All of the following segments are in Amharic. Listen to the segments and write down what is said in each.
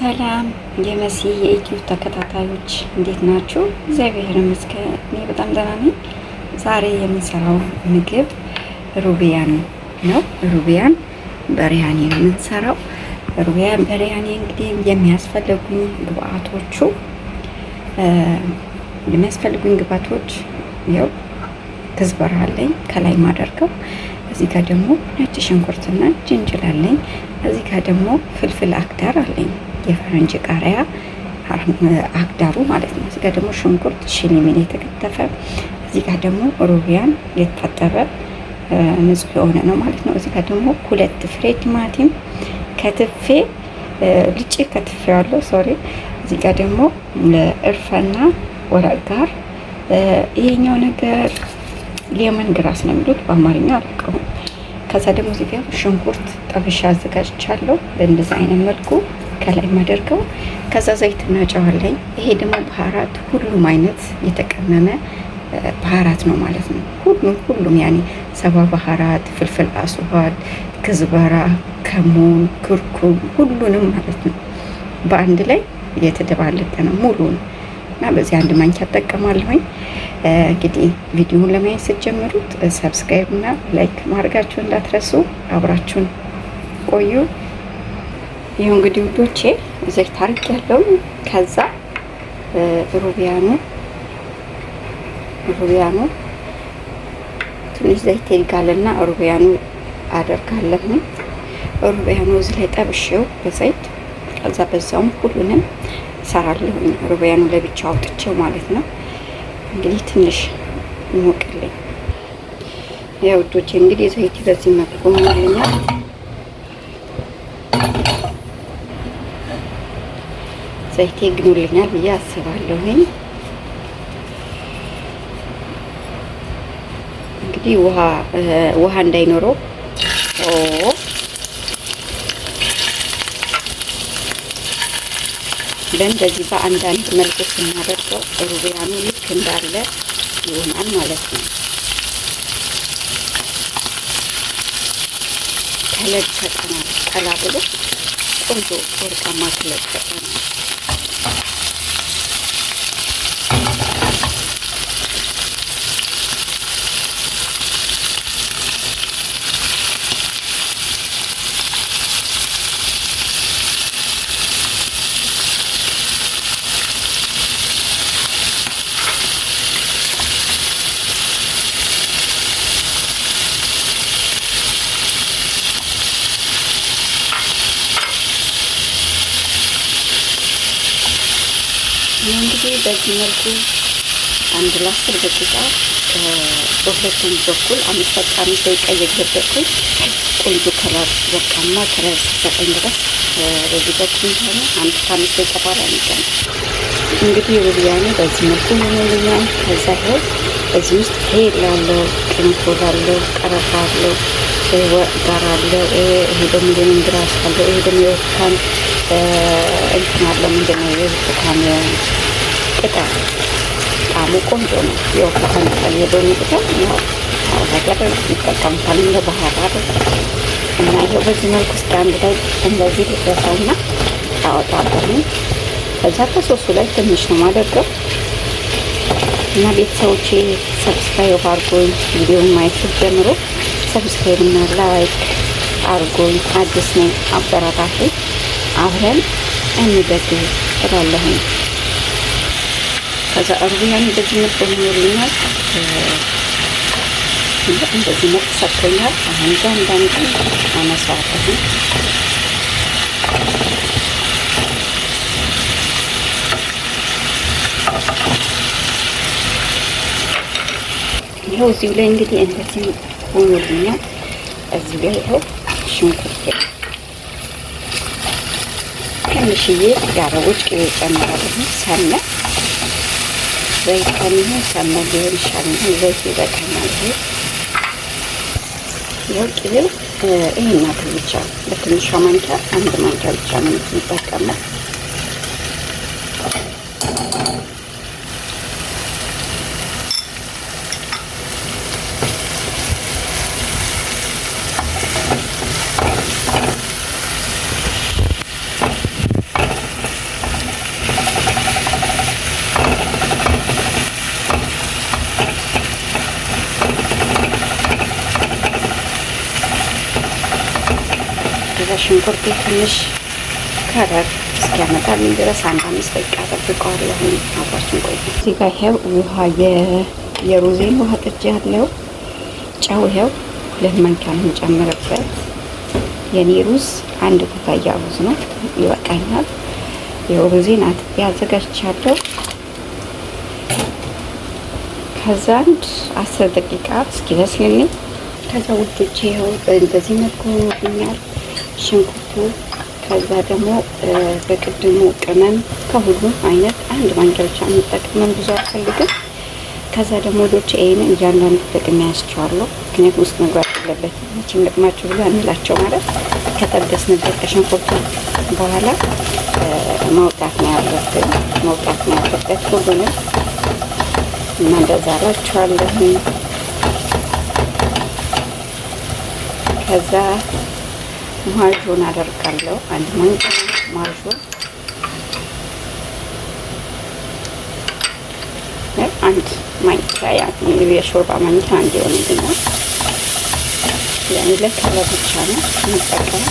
ሰላም የመሲ የኢትዮ ተከታታዮች እንዴት ናችሁ? እግዚአብሔር ይመስገን እኔ በጣም ደህና ነኝ። ዛሬ የምንሰራው ምግብ ሩቢያን ነው። ሩቢያን በሪያኒ ነው የምንሰራው። ሩቢያን በሪያኒ እንግዲህ የሚያስፈልጉኝ ግብአቶች ያው كزبرة አለኝ ከላይ ማደርገው፣ እዚህ ጋር ደግሞ ነጭ ሽንኩርትና ጅንጅል አለኝ። እዚህ ጋር ደግሞ فلفل أخضر አለኝ፣ የፈረንጅ ቃሪያ أخضر ኡ ማለት ነው። እዚህ ጋር ደግሞ ሽንኩርት ሽኒሚን የተከተፈ፣ እዚህ ጋር ደግሞ روبيان የታጠበ ንጹህ የሆነ ነው ማለት ነው። እዚህ ጋር ደግሞ ሁለት ፍሬ ቲማቲም ከትፌ ልጬ ከትፌዋለሁ፣ sorry። እዚህ ጋር ደግሞ قرفة ና ورق غار፣ ይሄኛው ነገር lemon grass ነው የሚሉት፣ በአማርኛ አላውቀውም። ከዛ ደግሞ እዚህ ጋር ሽንኩርት ጠብሻ አዘጋጅቻለሁ። በእንደዚህ አይነት መልኩ ከላይ ማደርገው። ከዛ ዘይትና ጨው አለኝ። ይሄ ደግሞ بهارات፣ ሁሉም አይነት የተቀመመ بهارات ነው ማለት ነው። ሁሉም ሁሉም يعني سبع بهارات፣ فلفل أسود፣ كزبرة፣ كمون፣ كركم ሁሉንም ማለት ነው በአንድ ላይ የተደባለቀ ነው ሙሉን እና በዚህ አንድ ማንኪያ እጠቀማለሁኝ። እንግዲህ ቪዲዮውን ለማየት ስትጀምሩት subscribe እና like ማድረጋችሁን እንዳትረሱ፣ አብራችሁን ቆዩ። ይኸው እንግዲህ ውዶቼ ዘይት አድርጌያለሁ። ከዛ روبيان ኡ ትንሽ ዘይት ይጋልና روبيان ኡ አደርጋለሁኝ። روبيان ኡ እዚህ ላይ ጠብሼው በዘይት ከዛ በዛውም ሁሉንም እሰራለሁኝ። روبيان ኡ ለብቻው አውጥቼው ማለት ነው። እንግዲህ ትንሽ ይሞቅልኝ። ያው ውዶቼ እንግዲህ ዘይት በዚህ መልኩ ሆኖልኛል። ዘይቴ ግኖልኛል ብዬ አስባለሁኝ። እንግዲህ ውሃ ውሃ እንዳይኖረው በእንደዚህ በአንዳንድ መልኩ ስናደርገው روبيان ኡ ልክ እንዳለ ይሆናል ማለት ነው። Color ይሰጠናል። ቀላ ብሎ ቆንጆ ወርቃማ color ይሰጠናል። እንግዲህ በዚህ መልኩ አንድ ለ10 ደቂቃ በሁለቱም በኩል 5 5 ደቂቃ እየገለበጥኩኝ ቆንጆ color፣ ወርቃማ color ሲሰጠኝ ድረስ በዚህ በኩል ሆነ አንድ ከ5 ደቂቃ በኋላ እንገናኝ። እንግዲህ روبيان ኡ በዚህ መልኩ ሆኖልኛል። ከዛ ይኸው እዚህ ውስጥ هيل አለው፣ ቅርንፉድ አለው፣ ቀረፋ አለው፣ ورق غار አለው። ይሄ ደግሞ lemon grass አለው። ይሄ ደግሞ የብርቱካን እንትን አለው። ምንድን ነው የብርቱካን ቅጠል፣ ጣሙ ቆንጆ ነው። የብርቱካን ቅጠል፣ የሎሚ ቅጠል ያው ሀገር ይጠቀሙታል እንደ بهارات እና ይኸው በዚህ መልኩ እስኪ አንድ ላይ እንደዚህ ልጥበሰውና አወጣለሁ። ከዛ ከሶሱ ላይ ትንሽ ነው ማደርገው እና ቤተሰቦቼ subscribe አድርጎኝ ቪዲዮን ማየት ስትጀምሩ subscribe እና like አድርጎኝ፣ አዲስ ነኝ፣ አበረታቱኝ፣ አብረን እንደግ እላለሁኝ። ከዛ روبيان በዚህ መልኩ ሆኖልኛል። እንደዚህ መልክ ሰጥቶኛል። አሁን እያንዳንዱ አነሳዋለሁ። ይኸው እዚሁ ላይ እንግዲህ እንደዚህ ሆኖልኛል። እዚሁ ላይ ይኸው ሽንኩርት ትንሽዬ የአረቦች ቅቤ ጨምራለሁ። سمن ዘይት ከሚሆን سمن ቢሆን ይሻለኛል። ዘይት ይበቃኛል። ይሄ ይኸው ቅቤው ይሄን ያክል ብቻ፣ በትንሿ ማንኪያ አንድ ማንኪያ ብቻ ነው የምጠቀመው። ከዛ ሽንኩርቴ ትንሽ color እስኪያመጣልኝ ድረስ አንድ 5 ደቂቃ ጠብቀዋለሁ። አብራችን ቆዩ። እዚህ ጋር ይኸው ውሃ የሩዜን ውሃ ጥጄ ያለው፣ ጨው ይኸው 2 ማንኪያ ነው የምጨምርበት። የኔ ሩዝ 1 ኩባያ ሩዝ ነው፣ ይበቃኛል። ይኸው ሩዜን አጥቤ አዘጋጅቻለሁ። ከዛ አንድ 10 ደቂቃ እስኪበስልልኝ። ከዛ ውዶቼ ይኸው እንደዚህ መልኩ ሆኖልኛል ሽንኩርቱ። ከዛ ደግሞ በቅድሙ ቅመም ከሁሉም አይነት 1 ማንኪያ ብቻ የምጠቀመም፣ ብዙ አልፈልግም። ከዛ ደግሞ ውዶቼ ይሄንን እያንዳንዱ ለቅሜ ያስቸዋለሁ። ምክንያቱም ውስጥ መግባት የለበትም። መቼም ለቅማችሁ ብሎ አንላቸው ማለት ከጠበስንበት ከሽንኩርቱ በኋላ ማውጣት ነው ያለብን፣ መውጣት ነው ያለበት ሁሉንም እና እንደዛ አላችኋለሁ። ከዛ معجون አደርጋለሁ። 1 ማንኪያ معجون፣ 1 ማንኪያ፣ የሾርባ ማንኪያ አንድ የሆነልኛል። ያኔ ለ color ብቻ ነው የምጠቀመው።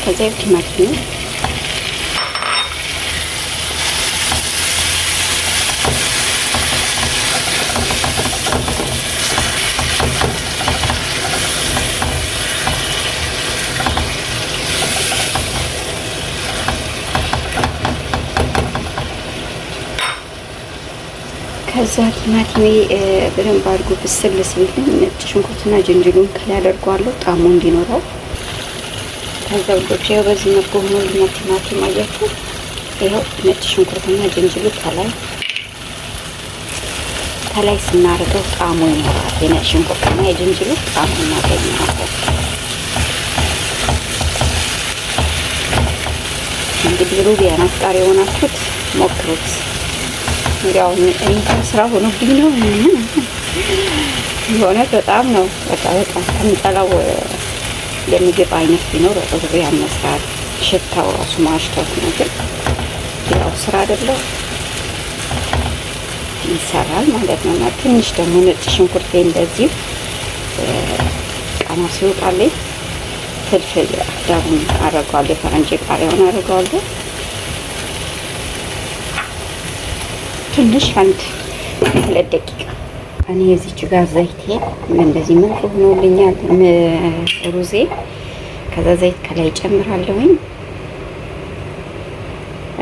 ከዚያ ቲማቲም፣ ከዛ ቲማቲሜ በደንብ አድርጎ ብስል ሲልልኝ ነጭ ሽንኩርትና ጅንጅሉን ከላይ አደርገዋለሁ ጣዕሙ እንዲኖረው። ከዛ ውዶች ይኸው በዚህ መልኩ ሆኖልኛል። ቲማቲም አያችሁ፣ ይኸው ነጭ ሽንኩርትና ጅንጅሉ ከላይ ከላይ ስናደርገው ጣዕሙ ይኖራል። የነጭ ሽንኩርትና የጅንጅሉ ጣዕሙ እናገኘዋለን። እንግዲህ روبيان አፍቃሪ የሆናችሁት ሞክሩት። ያው እኔ ስራ ሆኖብኝ ነው የእውነት በጣም ነው፣ በቃ በጣም ከምጠላው የምግብ አይነት ቢኖር روبيان መስራት ሽታው ራሱ ማሽተት ነው። ግን ያው ስራ አይደለው ይሰራል ማለት ነው። እና ትንሽ ደግሞ ነጭ ሽንኩርቴ እንደዚህ ቃና ሲወጣልኝ فلفل أخضر ኡን አደርገዋለሁ። የፈረንጅ ቃሪያውን አደርገዋለሁ። ትንሽ 1-2 ደቂቃ። እኔ የዚች ጋር ዘይቴ እንደዚህ መልኩ ሆኖልኛል ሩዜ። ከዛ ዘይት ከላይ ጨምራለሁኝ።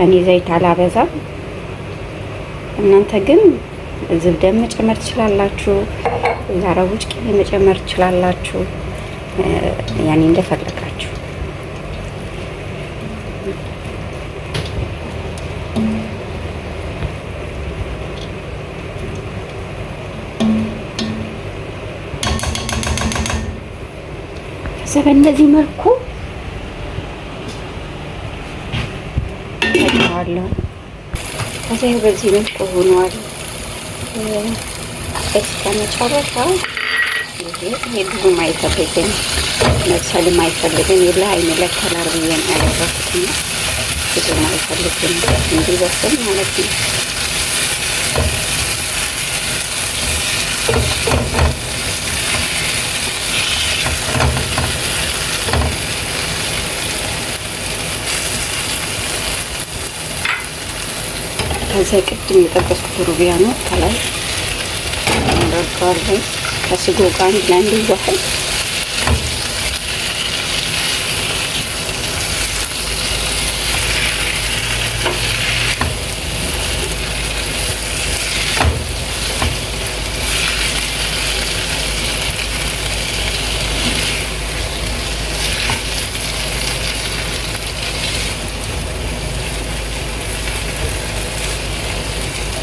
እኔ ዘይት አላበዛም። እናንተ ግን زبدة መጨመር ትችላላችሁ። የአረቦች ቅቤ መጨመር ትችላላችሁ። ያኔ እንደፈለጋችሁ። ከዛ በእንደዚህ መልኩ ፈጨዋለሁ። ከዛ በዚህ መልኩ ሆኗል። እስከ መጨረሻው ይሄ ብዙም አይፈልግም፣ መብሰልም አይፈልግም። ለአይን ለ color ብዬ ነው ያደረኩት እና ብዙም አይፈልግም እንዲበስል ማለት ነው። ከዛ ቅድም የጠበስኩት روبيان ነው ከላይ እናደርገዋለን ከስጎ ጋር አንድ ላይ እንዲዋሃድ።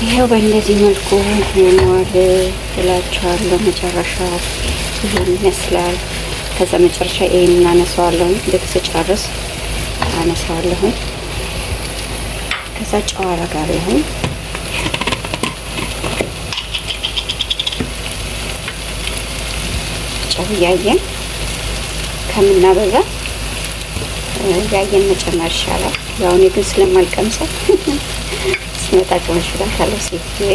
ይኸው በእንደዚህ መልኩ ሆኗል እላችኋለሁ። መጨረሻው ይሄን ይመስላል። ከዛ መጨረሻ ይሄን እናነሳዋለሁ። ልክ ስጨርስ አነሳዋለሁ። ከዛ ጨው አደርጋለሁ። እያየን ከምናበዛ እያየን መጨመር ይሻላል። ያው እኔ ግን ስለማልቀምሰው ስመጣ ቅመሽ እላታለሁ ሴትዬ።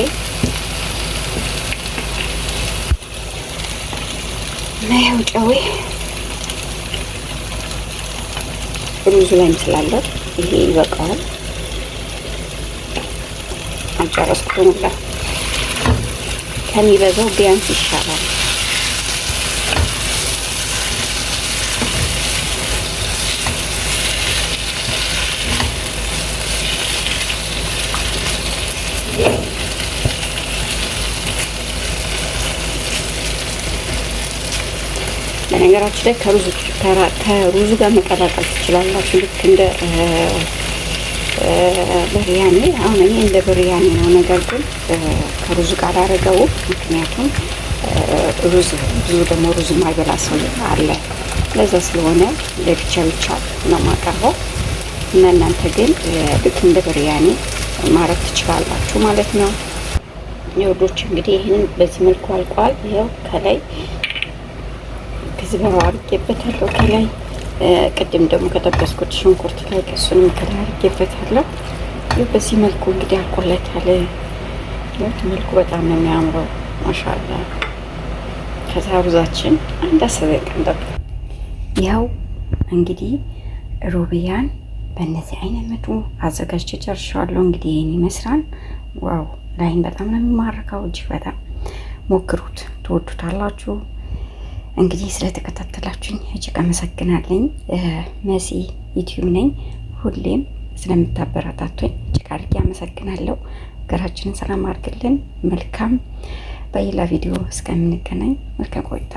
እና ይኸው ጨዌ ሩዙ ላይም ስላለው ይሄ ይበቃዋል። አልጨረስኩትም ሁላ፣ ከሚበዛው ቢያንስ ይሻላል። በነገራችን ላይ ከሩዙ ጋር መቀላቀል ትችላላችሁ። ልክ እንደ ብርያኔ። አሁን እኔ እንደ ብርያኔ ነው፣ ነገር ግን ከሩዙ ጋር አላረገውም። ምክንያቱም ሩዝ ብዙ ደግሞ ሩዝ የማይበላ ሰው አለ። ለዛ ስለሆነ ለብቻ ብቻ ነው የማቀርበው እና እናንተ ግን ልክ እንደ ብርያኔ ማረግ ትችላላችሁ ማለት ነው። የውዶች እንግዲህ ይህንን በዚህ መልኩ አልቋል። ይኸው ከላይ كزبرة አድርጌበታለሁ። ከላይ ቅድም ደግሞ ከጠበስኩት ሽንኩርት ላይ እሱንም ከላይ አድርጌበታለሁ። ይኸው በዚህ መልኩ እንግዲህ አልቆለታል። መልኩ በጣም ነው የሚያምረው። ማሻአላ። ከዛ ሩዛችን አንድ 10 ደቂቃ እንጠብቅ። ይኸው እንግዲህ ሩብያን በእነዚህ አይነት መልኩ አዘጋጅቼ ጨርሻለሁ። እንግዲህ ይህን ይመስላል። Wow፣ ላይን በጣም ነው የሚማርከው። እጅግ በጣም ሞክሩት፣ ትወዱታላችሁ። እንግዲህ ስለተከታተላችሁኝ እጅግ አመሰግናለኝ። መሲ ዩቲዩብ ነኝ። ሁሌም ስለምታበረታቱኝ እጅግ አድርጌ አመሰግናለሁ። ሀገራችንን ሰላም አድርግልን። መልካም በሌላ ቪዲዮ እስከምንገናኝ መልካም ቆይታ።